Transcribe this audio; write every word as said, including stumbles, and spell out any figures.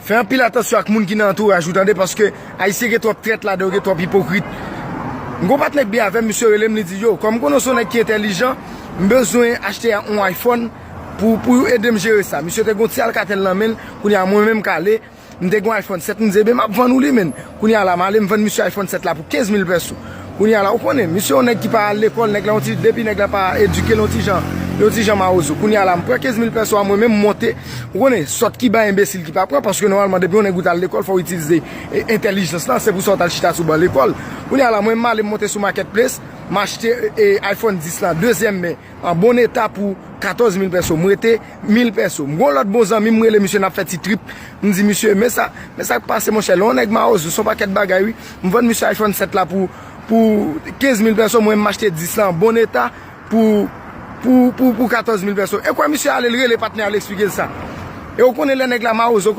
Fè anpil atansyon ak moun ki nan antouraj ou, tande, paske Ayisyen gen twòp trèt ladan yo, gen twòp ipokrit. M gon patnè k byen avè m, misye rele m, li di, yo, kòm m konnen w se yon nèg ki entèlijan, m bezwen achte yon iPhone pou, pou ede m jere sa. Misye te gon ti Alcatel nan men l, kounye a mwen menm m kale, m te gon iPhone sèt, m di, ebyen, m ap vann ou li, men. Kounye a la, m ale, m vann misye iPhone sèt la pou kenz mil pèso. Kounye a la, ou konnen, misye yon nèg ki pa al lekòl, nèg la yon ti, depi nèg la pa edike l yon ti jan, yon ti jan mawozo. Kounye a la, m pran kenz mil pèso a mwen menm, m monte. Ou konnen, sòt ki bay, enbesil ki pa pran, paske nòmalman, depi yon nèg ou t al lekòl, fò w itilize, e, entèlijans lan, se pou sa w t al chita sou ban lekòl. Kounye a la, mwen, m ale, m monte sou Marketplace, m achte, e, iPhone dis lan, dezyèm men, an bon eta pou katòz mil pèso. M rete mil pèso. M gon lòt bon zanmi m, m rele misye, n ap fè ti trip. M di misye, men sa, men sa k pase, monchè. Lè yon nèg mawozo, se yon pakèt bagay, wi. M vann misye iPhone sèt la pou, pou kenz mil pèso, mwen, m achte dis lan an bon eta pou, pou, pou, pou katòz mil pèso. E kwè misye ale, l rele patnè a, l eksplike l sa. E ou konnen lè nèg la mawozo,